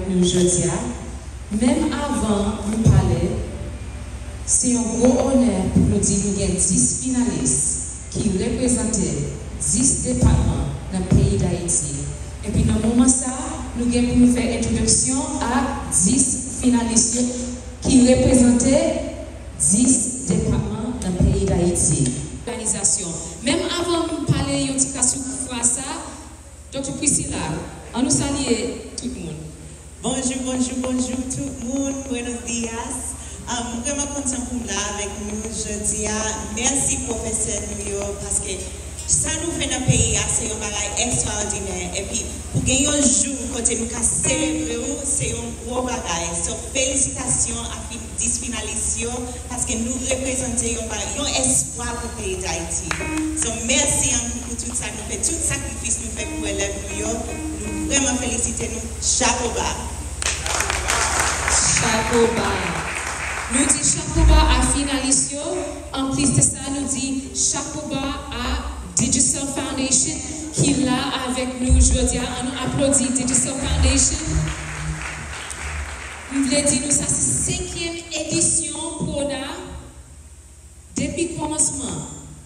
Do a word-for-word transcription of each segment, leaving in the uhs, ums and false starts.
Nou jodi a, menm avan nou pale, se yon gwo onè pou nou di nou gen dis finalis ki reprezante dis depatman nan peyi Dayiti. Epi nan moman sa, nou gen pou nou fè entwodiksyon a dis finalis yo ki reprezante dis depatman nan peyi Dayiti. Òganizasyon. Menm avan m pale yon ti ka sou fraz sa, Doktè Priscilla, an nou salye tout moun. Bonjou, bonjou, bonjou tout moun. Buenos dias. Um, m vrèman kontan pou m la avèk nou jodi a. Mèsi pwofesè nou yo, paske sa nou fè nan peyi a se yon bagay ekstraòdinè. Epi pou gen yon jou kote nou ka selebre w, se yon gwo bagay. So, felisitasyon a fin-, dis finalis yo, paske nou reprezante yon ba-, yon espwa pou peyi Dayiti. So, mèsi anpil pou tout sa nou fè, tout sakrifis nou fè pou elèv nou yo. Nou vrèman felisite nou. Chapo ba. Chapo ba. Nou di chapo ba a finalis yo. Anplis de sa, nou di chapo ba a Digicel Foundation ki la avèk nou jodi a. An nou aplodi Digicel Foundation. M vle di nou sa se senkyèm edisyon Pwona. Depi kòmansman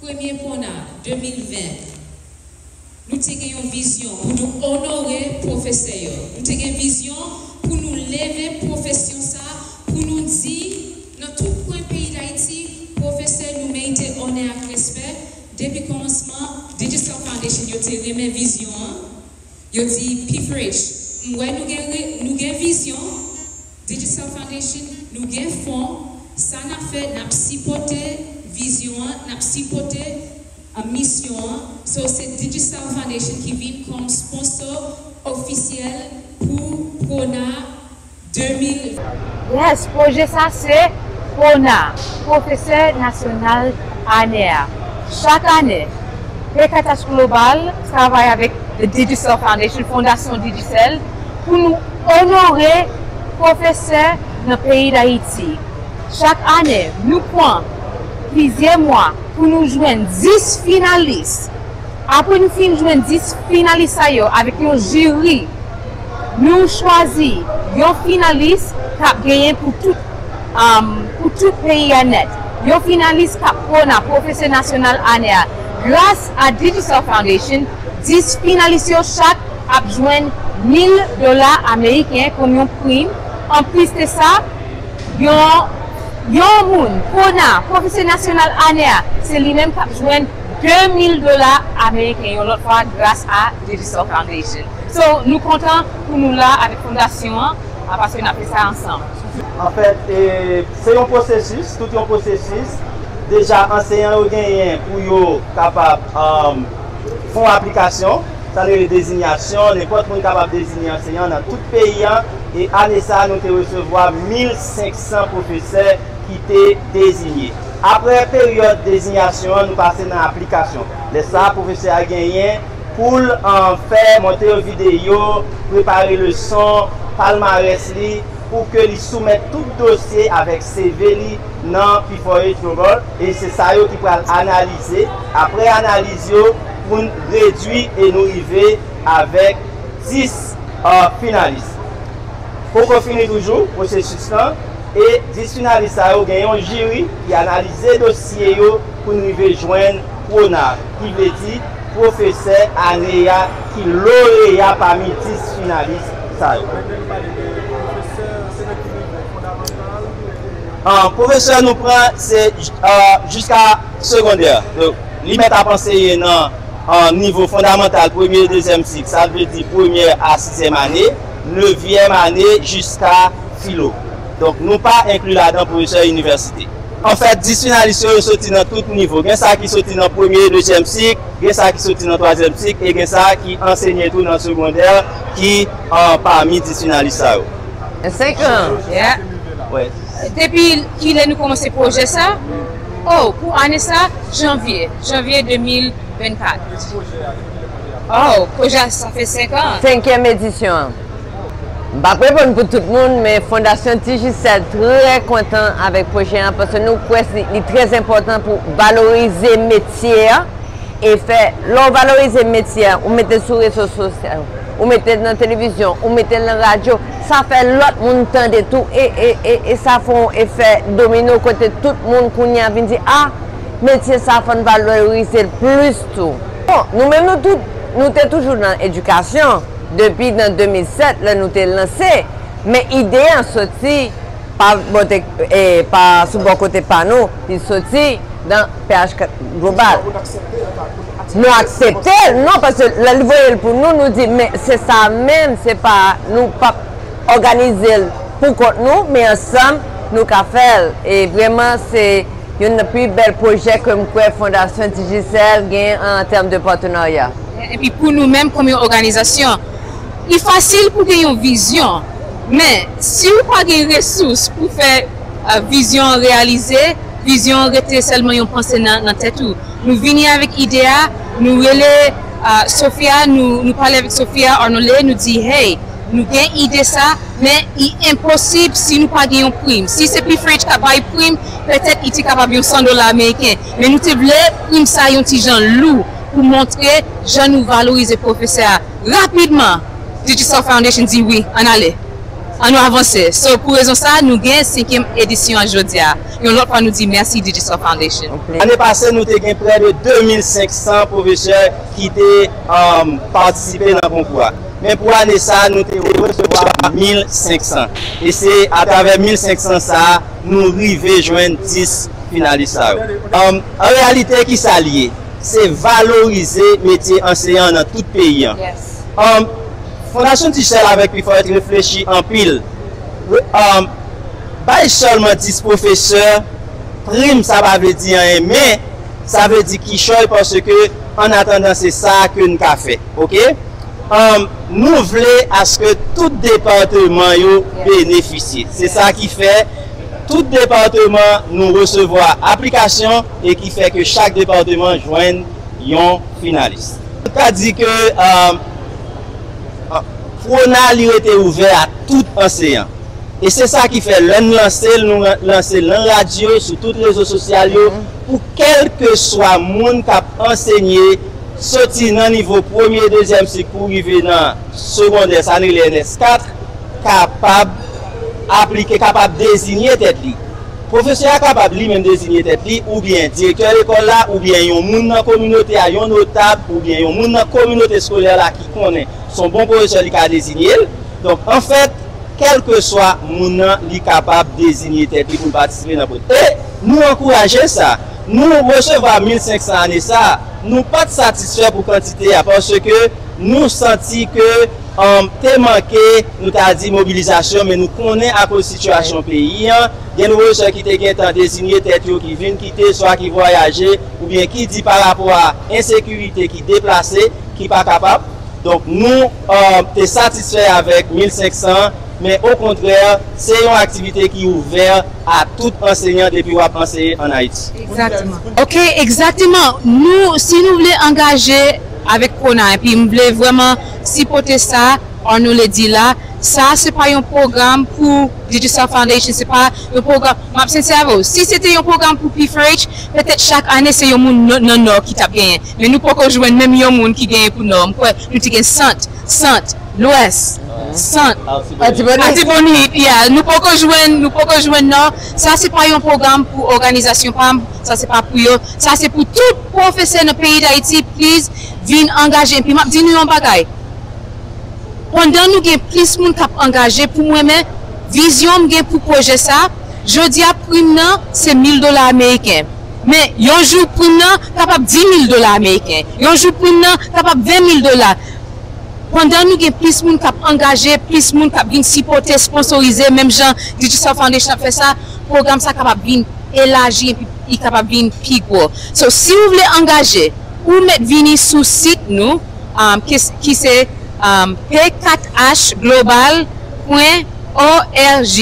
premye Pwona de mil ven, nou te gen yon vizyon pou nou onore pwofesè yo. Nou te gen vizyon pou nou leve pwofesyon sa, pou nou di, nan tout kwen peyi Dayiti, pwofesè nou merite onè ak respè. Depi kòmansman, Digicel Foundation yo te renmen vizyon an. Yo di, P four H, m wè nou gen re-, nou gen vizyon, Digicel Foundation, nou gen fon, sa n ap fè, n ap sipòte vizyon an, n ap sipòte, uh, misyon an. So, se Digicel Foundation ki vin kòm sponsor ofisyèl pou Pwona de mil. Yes, pwojè sa se Pwona, Pwofesè Nasyonal Ane a. Chak ane, P K T H Global travay avèk The Digicel Foundation, Fondasyon Digicel, pou nou onore pwofesè nan peyi Dayiti. Chak ane, nou pran plizyè mwa pou nou jwenn dis finalis. Apre nou fin jwenn dis finalis sa yo avèk yon jiri, nou chwazi yon finalis k ap genyen pou tout, um, pou tout peyi a nèt. Yon finalis k ap Pwona, Pwofesè Nasyonal Ane a. Gras a Digicel Foundation, dis finalis yo chak ap jwenn mil dola ameriken kòm yon prim. Anplis de sa, yon, yon moun, Pwona, Pwofesè Nasyonal Ane a, se li menm k ap jwenn de mil dola ameriken yon lòt fwa gras a Digicel Foundation. So, nou kontan pou nou la avèk fondasyon an, a, paske n ap fè sa ansanm. Anfèt, e, se yon pwosesis, tout yon pwosesis. Deja, anseyan yo genyen pou yo kapab, um, fè yon aplikasyon, sa n rele dezinyasyon, nenpòt moun kapab dezinye anseyan nan tout peyi a, e ane sa a, nou te resevwa mil senk san pwofesè ki te dezinye. Apre peryòd dezinyasyon an, nou pase nan aplikasyon. Lè sa a, pwofesè a genyen pou l, an, fè, monte yon videyo, prepare leson, palmarès li, pou ke li soumèt tout dosye avèk C V li nan P four H Global, e se sa yo ki pral analize. Apre analiz yo, pou n redui e nou rive avèk dis, euh, finalis. Poko fini toujou pwosesis lan, e dis finalis sa yo gen yon jiri ki analize dosye yo pou n rive jwenn Pwona, ki vle di pwofesè ane a ki loreya pami dis finalis sa yo. An, pwofesè nou pran se, euh, jiska segondè. Donk, li mèt ap anseye nan, an, nivo fondamantal, premye, dezyèm sik, sa vle di premyè a sizyèm ane, nevyèm ane jiska filo. Donk, nou pa enkli ladan pwofesè inivèsite. Anfèt, dis finalis yo, yo soti nan tout nivo. Gen sa ki soti nan premye, dezyèm sik, gen sa ki soti nan twazyèm sik, e gen sa ki ansenye tou nan segondè, ki, an, pami dis finalis sa yo. Senk an. Yeah. Wè. Depi kilè nou kòmanse pwojè sa? Oh, pou ane sa, janvye, janvye de mil vennkat. Oh, pwojè a, sa fè senk an. Senkyèm edisyon an. M p ap reponn pou tout moun, men Fondasyon Digicel trè kontan avèk pwojè an, paske nou kwè li, li trè enpòtan pou valorize metye a e fè, lè w valorize metye a, ou mete sou rezo sosyal, Ou mete l nan televizyon, ou mete l nan radyo, sa fè lòt moun tande tou, e, e, e, e sa fè yon efè domino kote tout moun kounye a vin di, a, metye sa fò n valorize l plis tou. Bon, nou menm nou tout, nou te toujou nan edikasyon, depi nan de mil sèt, lè nou te lanse, men ide a soti pa bò te, e, pa sou bò kote pa nou, li soti nan P H K Global. Nou aksepte l, non, paske lè li voye l pou nou, nou di, men se sa menm, se pa, nou p ap òganize l pou kont nou, men ansanm, nou ka fè l. E vrèman, se youn nan pi bèl pwojè ke m kwè Fondasyon Digicel gen an tèm de patenarya. Epi pou nou menm, kòm yon òganizasyon, li fasil pou gen yon vizyon, men si w pa gen resous pou fè, eh, vizyon an reyalize, vizyon an rete sèlman yon panse nan, nan tèt ou. Nou vini avèk ide a, nou rele, eh, Sofia, nou, nou pale avèk Sofia Arnolé, nou di, hey, nou gen ide sa, men li enposib si nou pa gen yon prim. Si se P F H ka bay prim, petèt li te kapab yon san dola ameriken. Men nou te vle prim sa yon ti jan lou pou montre jan nou valorize pwofesè a. Rapidman, Digicel Foundation di wi, ann ale. Ann nou avanse. So, pou rezon sa, nou gen senkyèm edisyon a jodi a. Yon lòt fwa, nou di mèsi Digicel Foundation. Ane pase, nou te gen prè de de mil senk san pwofesè ki te, um, patisipe nan konkou a. Men pou ane sa, nou te resevwa mil senk san. E se atravè mil senk san sa a, nou rive jwenn dis finalis sa yo. Um, an reyalite, ki sa l ye? Se valorize metye anseyan nan tout peyi an. Yes. Um, Fondasyon Digicel avèk P F H reflechi anpil. Re-, um, bay sèlman dis pwofesè prim, sa pa vle di anyen, men sa vle di kichòy, paske an atandan se sa ke n ka fè, oke? Um, nou vle aske tout depatman yo benefisye. Se sa ki fè tout depatman nou resevwa aplikasyon e ki fè ke chak depatman jwenn yon finalis. Nou ka di ke, um, Pwona, li rete ouvè a tout anseyan. E se sa ki fè lè n lanse l, nou lan-, lanse l nan radyo, sou tout rezo sosyal yo, pou kèlkeswa moun k ap ansenye, soti nan nivo premye, dezyèm sik pou rive nan segondè, sa n rele N S kat, kapab aplike, kapab deziye tèt li. Pwofesè a kapab li menm deziye tèt li, oubyen direktè lekòl la, oubyen yon moun nan kominote a, yon notab, oubyen yon moun nan kominote eskolè la ki konnen se yon bon pwofesè, li ka deziye l. Donk, anfèt, kèlkeswa moun nan, li kapab deziye tèt li pou l patisipe nan pwosè. E nou ankouraje sa. Nou resevwa mil senk san ane sa a. Nou pa t satisfè pou kantite a, paske nou santi ke, um, te manke, nou ta di, mobilizasyon, men nou konnen akoz sitiyasyon peyi an, gen pwofesè ki te gentan deziye tèt yo, ki vin kite, swa ki vwayaje, oubyen ki di pa rapò a ensekirite ki deplase, ki pa kapab. Donk, nou, um, te satisfè avèk mil senk san, men okontrè, se yon aktivite ki ouvè a tout ansenyan depi w ap anseye ann Ayiti. Egzakteman. Ok, egzakteman. Nou, si nou vle angaje avèk Pwona, epi m vle vrèman sipòte sa Arnold di la, sa se pa yon pwogram pou Digicel Foundation, se pa yon pwogram, m ap sensè avè w, si se te yon pwogram pou P F H, petèt chak ane se yon moun nan, nan Nò ki t ap genyen. Men nou poko jwenn menm yon moun ki genyen pou Nò. M kwè nou te gen Sant, Sant, Lwès, Sant, Artibonit. Artibonit, yeah. Nou poko jwenn, nou poko jwenn Nò. Sa se pa yon pwogram pou òganizasyon pa m, sa se pa pou yo. Sa se pou tout pwofesè nan peyi Dayiti, please, vin angaje. Epi m ap di nou yon bagay. Pandan nou gen plis moun k ap angaje, pou mwen menm, vizyon m gen pou pwojè sa, jodi a prim nan se mil dola ameriken. Men yon jou prim nan kapab di mil dola ameriken. Yon jou prim nan kapab ven mil dola. Pandan nou gen plis moun k ap angaje, plis moun k ap vin sipòte, sponsorize, menm jan Digicel Foundation ap fè sa, pwogram sa kapab vin elaji epi li kapab vin pi gwo. So, si w vle angaje, ou mèt vini sou sit nou, um, ki, ki se, um, p kat h global pwen org.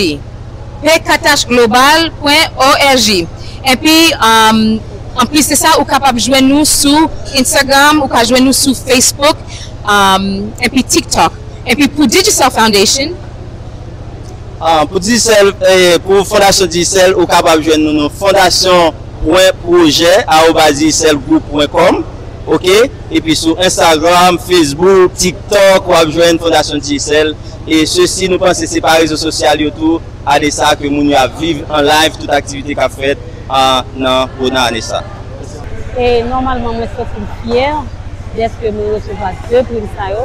p kat h global pwen org. Epi, um, anplis de sa, ou kapab jwenn nou sou Instagram, ou ka jwenn nou sou Facebook, um, epi TikTok. Epi pou Digicel Foundation, Ah, pou Digicel, eh, pou Fondasyon Digicel, ou kapab jwenn nou nan fondasyon pwen pwojè arobaz digicel group pwen com. Ok? Epi sou Instagram, Facebook, TikTok, w ap jwenn Fondasyon Digicel. E sesi, nou panse se pa rezo sosyal yo tou, ane sa ke moun yo ap viv an live tout aktivite k ap fèt a, nan Pwona ane sa. E nòmalman, mwen santi m fyè dèske mwen resevwa de prim sa yo.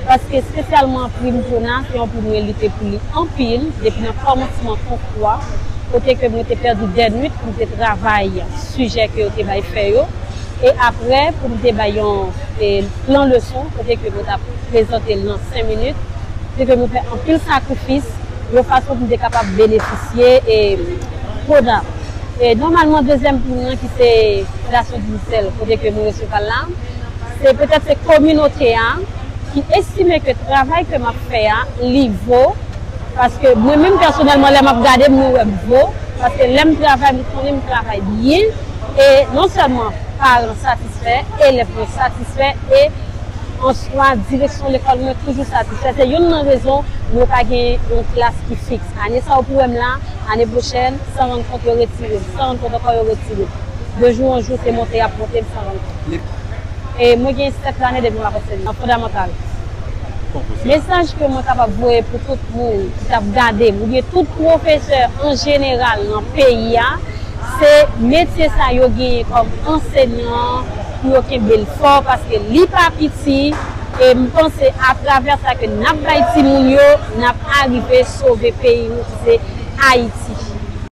Paske espesyalman prim Pwona, se yon prim mwen lite pou li anpil, depi nan kòmansman konkou a, kote ke mwen te pèdi dè nwit pou m te travay sijè ke yo te bay fè yo. E apre, pou m te bay yon e, plan leson, kote ke mwen t ap prezante l nan senk minit, kote ke mwen fè anpil sakrifis, yon fason pou m te kapab benefisye e Pwona. E nòmalman, dezyèm prim nan ki se Fondasyon Digicel, kote ke mwen resevwa l la, se petèt se kominote a ki estime ke travay ke m ap fè a, li vo, paske mwen menm pèsonèlman, lè m ap gade m, mwen wè m vo, paske lè m travay, m konnen m travay byen, e non sèlman paran satisfè, elèv mwen satisfè, e an swa, direksyon lekòl mwen toujou satisfè. Se youn nan rezon nou pa gen yon klas ki fiks. Ane sa w pou wè m la, ane pwochèn, san rann kont yo retire m, san rann kont ankò yo retire m. De jou an jou, se monte y ap monte m san rann kont. E mwen gen sèt lane depi m ap anseye nan fondamantal. Mesaj ke mwen kapab voye pou tout moun ki t ap gade m, oubyen tout pwofesè an jeneral nan peyi a, se metye sa yo genyen kòm ansenyan pou yo kenbe l fò, paske li pa piti, e m panse atravè sa ke n ap bay timoun yo, n ap arive sove peyi nou ki se Ayiti.